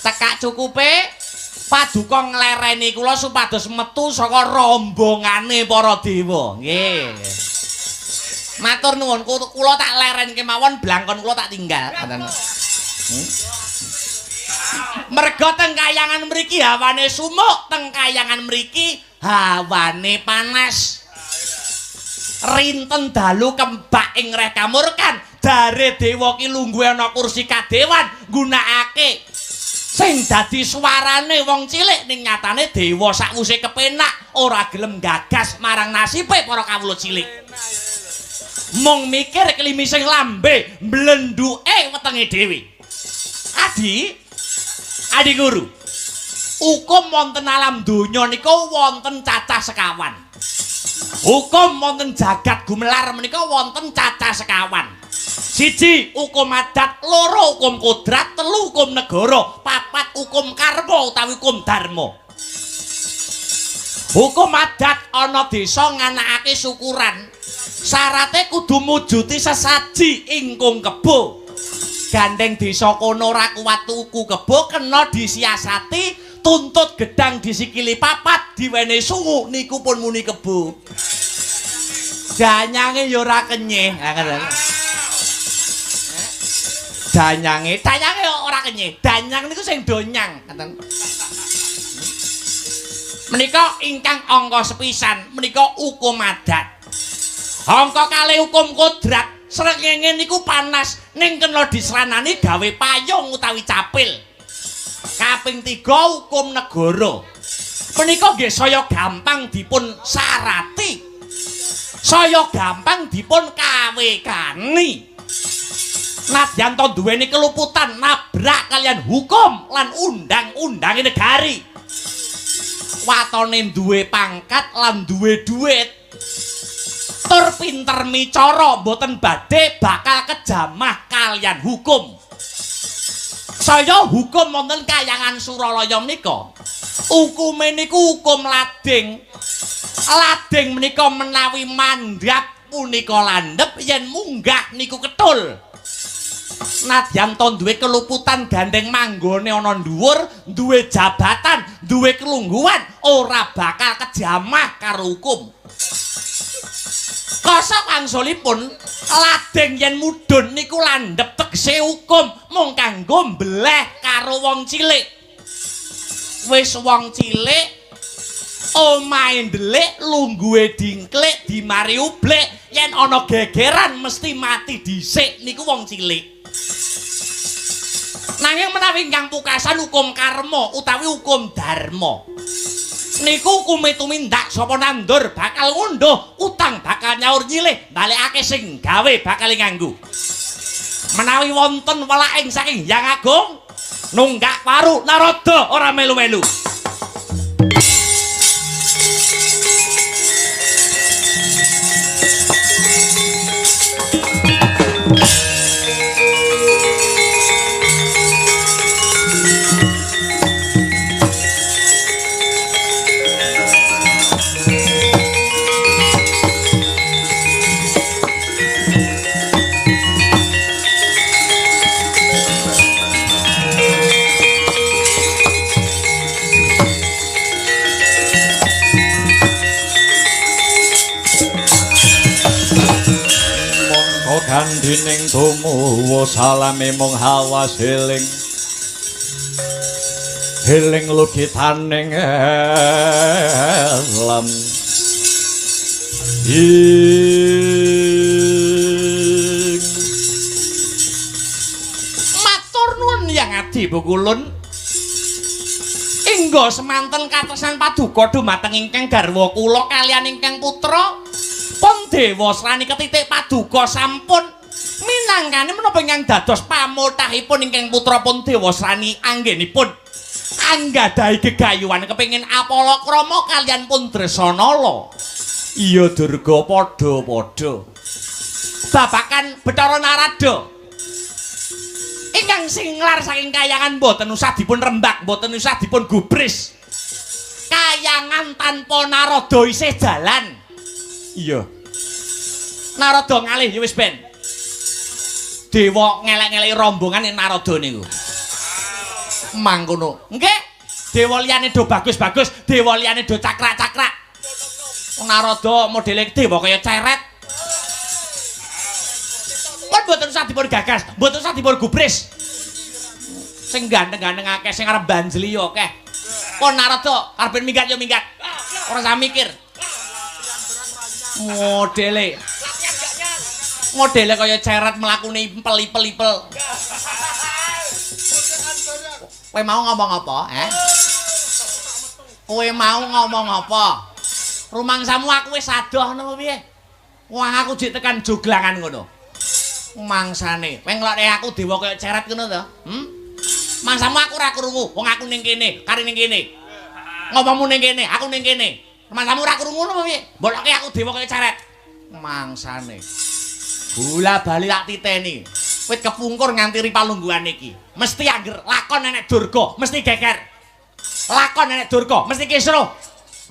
Cekak cukupe paduka nglereni kula supados metu saka rombongane para dewa. Nggih. Matur nuwun, kula tak leren kemawon blangkon kula tak tinggal. Ngoten. Merga teng kayangan mriki hawane sumuk, teng kayangan mriki hawane panas. Rinten dalu kembak ing reh kamurkan, jare dewa ki lungguhe ana kursi kadewan nggunakake sing dadi suarane wong cilik ning nyatane dewa sakwuse kepenak ora gelem gagas marang nasibe para kawula cilik. Mung mikir klimising lambe mblendhuke wetenge dhewe. Adi, Adi Guru, hukum wonten alam donya nika wonten cacah sekawan. Hukum wonten jagat gumelar menika wonten cacah sekawan. Siji hukum adat, loro hukum kodrat, telu hukum negara, papat hukum karma utawi hukum dharma. Hukum adat ana desa nganakake syukuran. Syarate kudu mujuti sesaji ingkung kebo. Gandeng desa kono ora kuat tuku kebo kena disiasati, tuntut gedang disikili papat diwenehi sungu niku pun muni kebo. Danyange ya ora kenyih. Danyange, danyange ora kenyih. Danyang niku sing donyang, ngoten. Menika ingkang angka sepisan menika hukum adat. Angka kalih hukum kodrat. Srengenge niku panas ning kena disranani gawe payung utawi capil. Kaping 3 hukum negara. Menika nggih saya gampang dipun sarati. Saya gampang dipun kawekani. Nadyan to duweni keluputan nabrak kalian hukum lan undang-undange negari. Watone duwe pangkat lan duwe duit. Tur pinter micara mboten badhe bakal kejamah kalian hukum. Saya hukum wonten kayangan Suralaya menika. Hukume niku hukum lading. Lading menika menawi mandhap punika landhep, yen munggah niku ketul. Nadyan to duwe keluputan gandeng manggone ana dhuwur, duwe jabatan, duwe kelungguhan, ora bakal kejamah karo hukum. Kosok wangsulipun lading yen mudhun niku landhep tegese hukum mung kanggo mbleh karo wong cilik. Wis wong cilik omahe ndelik lungguhe dingklik dimari ublik Yen ana gegeran mesti mati dhisik niku wong cilik. Nanging menawi ingkang pukasan hukum karma utawi hukum dharma. Niku hukume tumindak sapa nandur bakal ngunduh, utang bakal nyaur nyilih, balekake sing gawe bakal nganggo. Menawi wonten welaking saking Hyang Agung nunggak waru Narada ora melu-melu. Gandining tumuwa salame mung hawas heling heling lukitaning elam ing matur nuwun Yang Adi Pukulun. Inggo semanten katresnan paduka dumateng ingkang garwa kula kaliyan ingkang putra Pun Dewa Srani ketitik paduka sampun minangkani menapa ingkang dados pamotahipun ingkang putra pun Dewa Srani anggenipun anggadhahi gegayuhan kepengin apala krama kaliyan pun Dresanala. Iya Durga, padha-padha babakan Bathara Narada ingkang singlar saking kayangan boten usah dipun rembak, boten usah dipun gubris. Kayangan tanpa Narada isih jalan. Iya. Narada ngalih ya wis ben. Dewa ngelek-ngeleki rombongan ning Narada niku. Mangkono. Nggih. Dewa liyane do bagus-bagus, dewa liyane do cakrak-cakrak. Narada modele dewa kaya ceret. Pun mboten usah dipun gagas, mboten usah dipun gubris. Sing ganteng-ganteng akeh, sing arep banjeli ya akeh. Pun Narada arep minggat ya minggat. Ora usah mikir. Modele modele kaya ceret mlakune impel-ipel-ipel. Kowe mau ngomong apa, eh? Kowe mau ngomong apa? Rumangsamu aku wis adoh napa piye? Wong aku jek tekan joglangan ngono. Mangsane, kowe ngelokne aku dewa kaya ceret ngono to? Hmm? Mangsamu aku ora krungu, wong aku ning kene, kari ning kene. Ngomongmu ning kene, aku ning kene. Mangsamu ora krungu napa piye? Mboloke aku dewa kaya ceret. Mangsane. Bola bali tak titeni. Wit kepungkur nganti ripalungguhan iki. Mesti angger lakon nenek Durga, mesti geger. Lakon nenek Durga, mesti kisruh.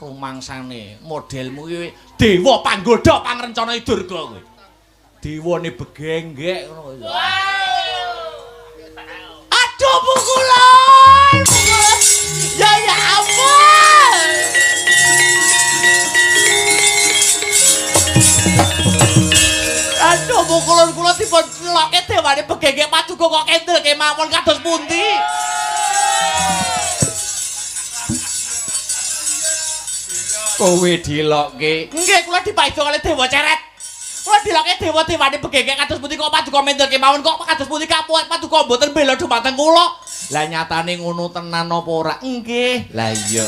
Rumangsane modelmu iki dewa panggodha pangrencana Durga kowe. Dewane begenggek ngono kok. Aduh pukulan. Pukulan. Ya ya ampun. Aduh pukulan kula dipun celoke dewane begenggek paduka kok kendel kemawon kados pundi. Kowe dilokke. Nggih, kula dipaido kalih dewa ceret. Kula dilokke dewa-dewane begenggek kados pundi kok paduka mendel kemawon kok kados pundi kapuat paduka mboten bela dumateng kula. Lah nyatane ngono tenan apa ora? Nggih. Lah iya.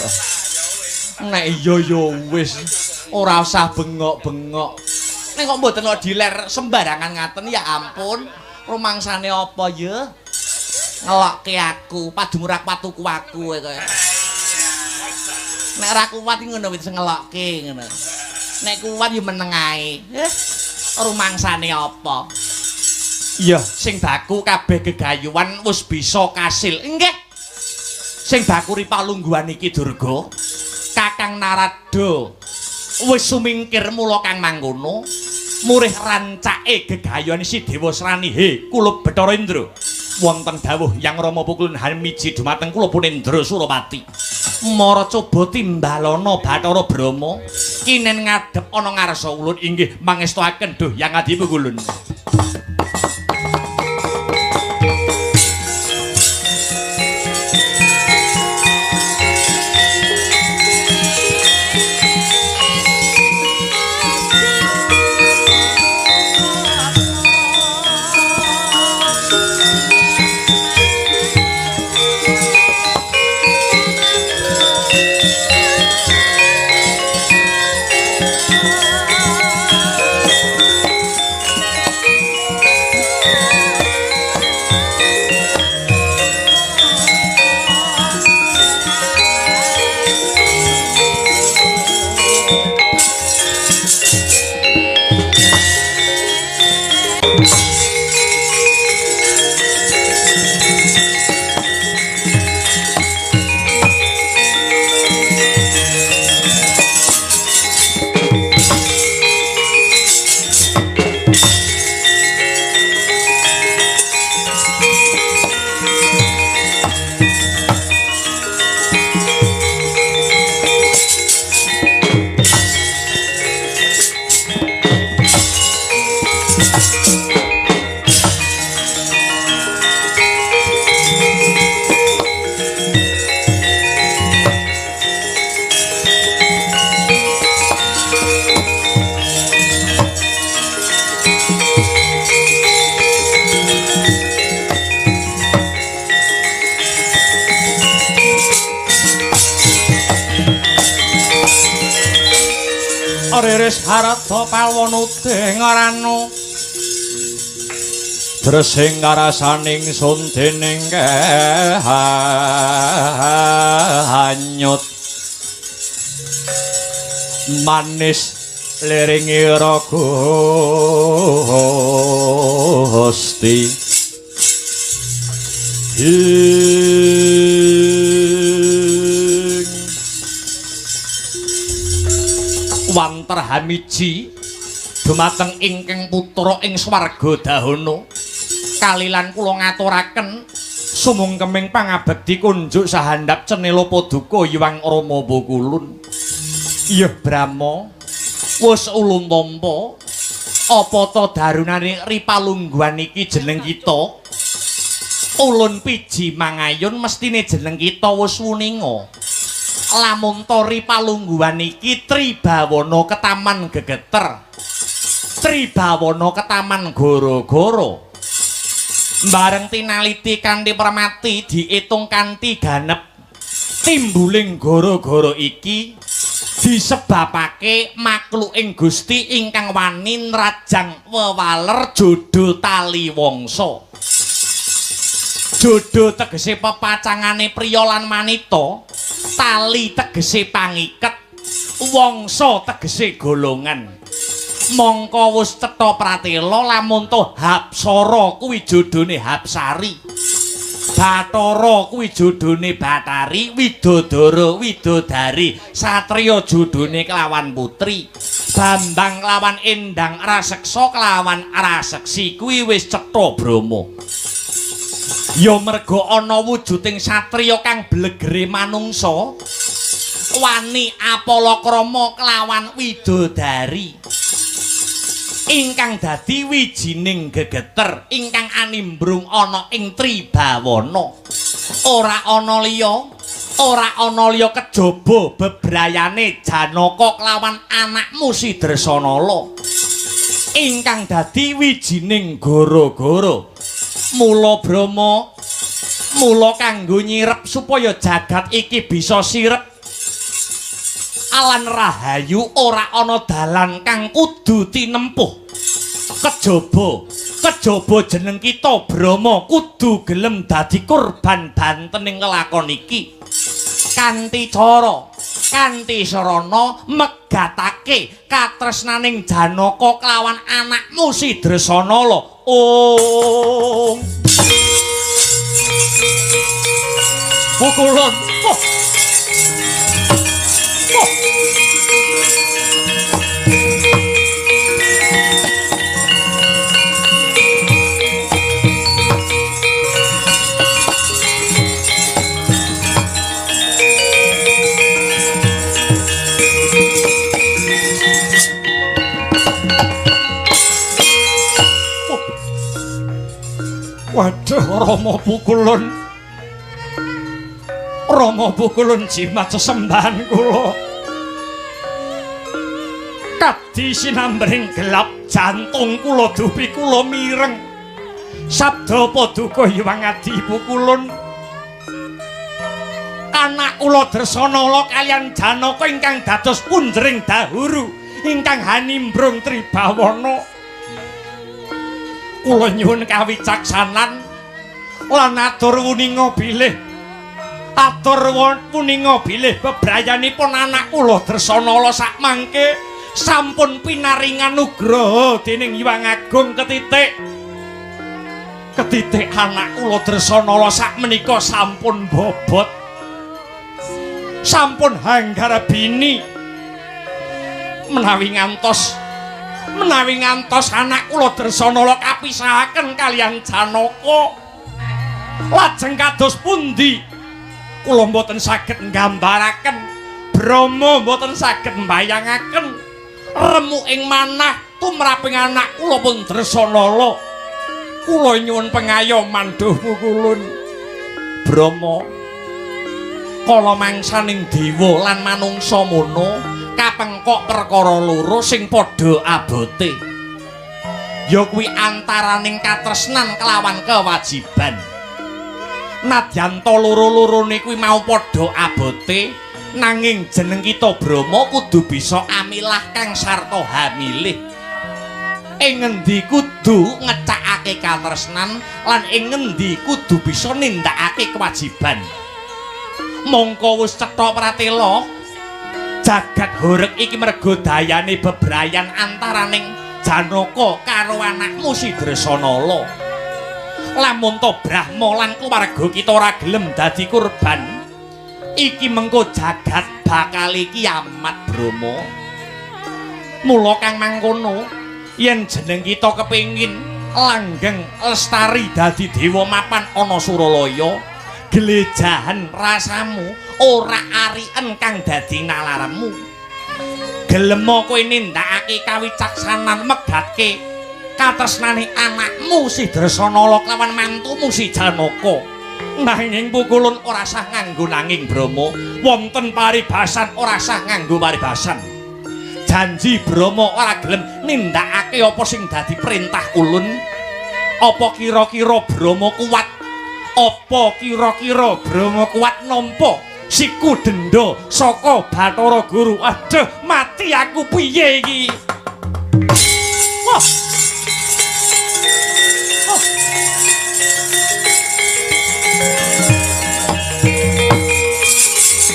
Nek iya ya wis ora usah bengok-bengok. Nek kok mboten kok diler sembarangan ngaten ya ampun. Rumangsane apa ya? Ngelokke aku, padumurak patuku aku kowe. Nek ora kuat ngono wis ngelokke ngono. Nek kuat ya meneng ae. Rumangsane apa? Iya, sing baku kabeh gegayuhan wis bisa kasil. Nggih. Sing baku ripalungguhan iki Durga, Kakang Narada wis sumingkir mula kang mangkono murih rancake gegayuhan si Dewa Srani he kulup Bathara Indra. Wonten dawuh Yang Rama Pukulun hamiji dumateng kula Punendra Surapati. Mara coba timbalana Bathara Brahma kinen ngadhep ana ngarsa ulun inggih mangestuaken duh Yang Adi Pukulun. Riris harta palwonude ngaranu Dresing karasaning sun dening hanyut manis liringira Gusti ing Wanter hamiji dumateng ingkang putra ing swarga dahana kalilan kula ngaturaken sumungkeming pangabekti kunjuk sahandap cenela paduka Hyang Rama Pukulun. Iya Brahma, wis ulun tampa apa ta darunane ripalungguhan iki jeneng kita? Ulun piji mangayun mestine jeneng kita wis wuninga. Lamun ta ripalungguhan iki tribawana ketaman gegeter, tribawana ketaman goro-goro. Bareng tinaliti kanthi permati diitung kanthi ganep, timbuling goro-goro iki disebabake makhluking Gusti ingkang wani nrajang wewaler jodho tali wangsa. Jodho tegese pepacangane priya lan wanita, tali tegese pangiket, wangsa tegese golongan. Mongko wis cetha pratela lamun to Hapsara kuwi jodhone Hapsari, Bathara kuwi jodhone Bathari, Widodara Widodari, Satriya jodhone kelawan putri, Bambang kelawan Endang, Raseksa kelawan Raseksi kuwi wis cetha Brahma. Ya merga ana wujuding satriya kang blegere manungsa wani apalakrama kelawan widodari ingkang dadi wijining gegeter ingkang animbrung ana ing tribawana. Ora ana liya, ora ana liya kejaba bebrayane Janaka kelawan anakmu Si Dresanala ingkang dadi wijining goro-goro. Mula Brahma, mula kanggo nyirep supaya jagat iki bisa sirep alan rahayu ora ana dalan kang kudu tinempuh kejaba kejaba jeneng kita Brahma kudu gelem dadi korban bantening lelakon iki kanthi cara kanthi sarana megatake katresnaning Janaka kelawan anakmu Si Dresanala. Om Pukulun. Oh. Oh. Waduh, Rama Pukulun. Rama Pukulun jimat sesembahan kula. Kadi sinambring gelap jantung kula dupi kula mireng. Sabda paduka Hyang Adi Pukulun. Anak kula Dresanala kaliyan Janaka ingkang dados punjering dahuru ingkang hanimbrung tribawana. Kula nyuwun kawicaksanan lan atur wuninga bilih atur wuninga bilih bebrayanipun anak kula Dresanala sakmangke sampun pinaringan nugraha dening Hyang Agung ketitik ketitik anak kula Dresanala sakmenika sampun bobot sampun hanggar bini menawi ngantos anak kula Dresanala kapisahaken kaliyan Janaka lajeng kados pundi kula mboten saged nggambaraken Brahma mboten saged mbayangaken remuk ing manah tumraping anak kula pun Dresanala. Kula nyuwun pengayoman duh Pukulun. Brahma kala mangsaning dewa lan manungsa mono kapengkok perkara loro sing padha abote, ya kuwi antaraning katresnan kelawan kewajiban. Nadyan ta loro-lorone kuwi mau padha abote, Nanging jeneng kita Brahma kudu bisa amilah kang sarta hamilih. Ing ngendi kudu ngecakake katresnan lan ing ngendi kudu bisa nindakake kewajiban. Mongko wis cetha pratela jagat horeg iki mergo dayane bebrayan antaraning Janaka karo anakmu si Dresanala. Lamun to Brahma lan keluarga kita ora gelem dadi kurban, iki mengko jagat bakal kiamat Brahma. Mula kang mangkono, yen jeneng kita kepengin langgeng lestari dadi dewa mapan ana Suralaya, glejahan rasamu ora ariken kang dadi nalarmu. Gelem kowe nindakake kawicaksanan megatke katresnane anakmu si Dresanala kelawan mantumu si Janaka. Nanging pukulun ora sah nganggo nanging Brahma, wonten paribasan ora sah nganggo paribasan. Janji Brahma ora gelem nindakake apa sing dadi perintah ulun. Apa kira-kira Brahma kuat? Apa kira-kira Brahma kuat nampa siku denda saka Bathara Guru? Aduh, mati aku piye iki? Wah. Oh.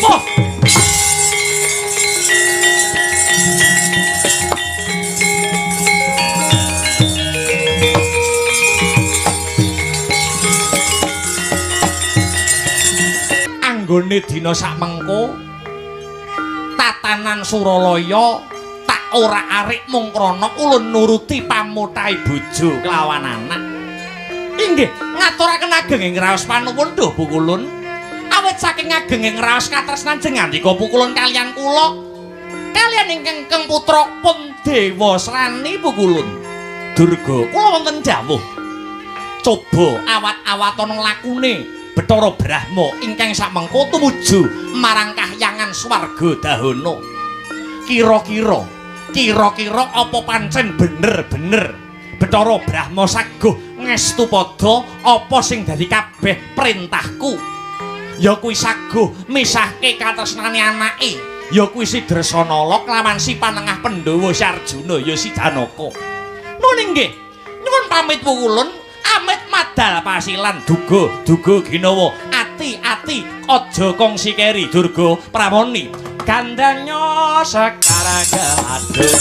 Wah. Anggone dina sakmengko tatanan Suralaya tak ora arik mung krana ulun nuruti pamutahe bojo kelawan anak. Inggih, ngaturaken ageng ing raos panuwun duh pukulun. Awit saking ageng ing raos katresnan jengandika pukulun kaliyan kula. Kaliyan ingkang putra pun Dewasrani pukulun. Durga, kula wonten dawuh. Coba awat-awatana lakune Bathara Brahma ingkang sakmengko tumuju marang kahyangan swarga dahana. Kira-kira apa pancen bener-bener Bathara Brahma saguh ngestu padha apa sing dadi kabeh perintahku? Ya kuwi saguh misahke katresnane anake, ya kuwi si Dresanala kelawan si panengah Pandhawa si Arjuna ya si Janaka. Nun inggih, nyuwun pamit pukulun. Amit madal pasilan duga duga ginawa ati-ati aja kongsi keri Durga Pramoni gandanya sekar gadung.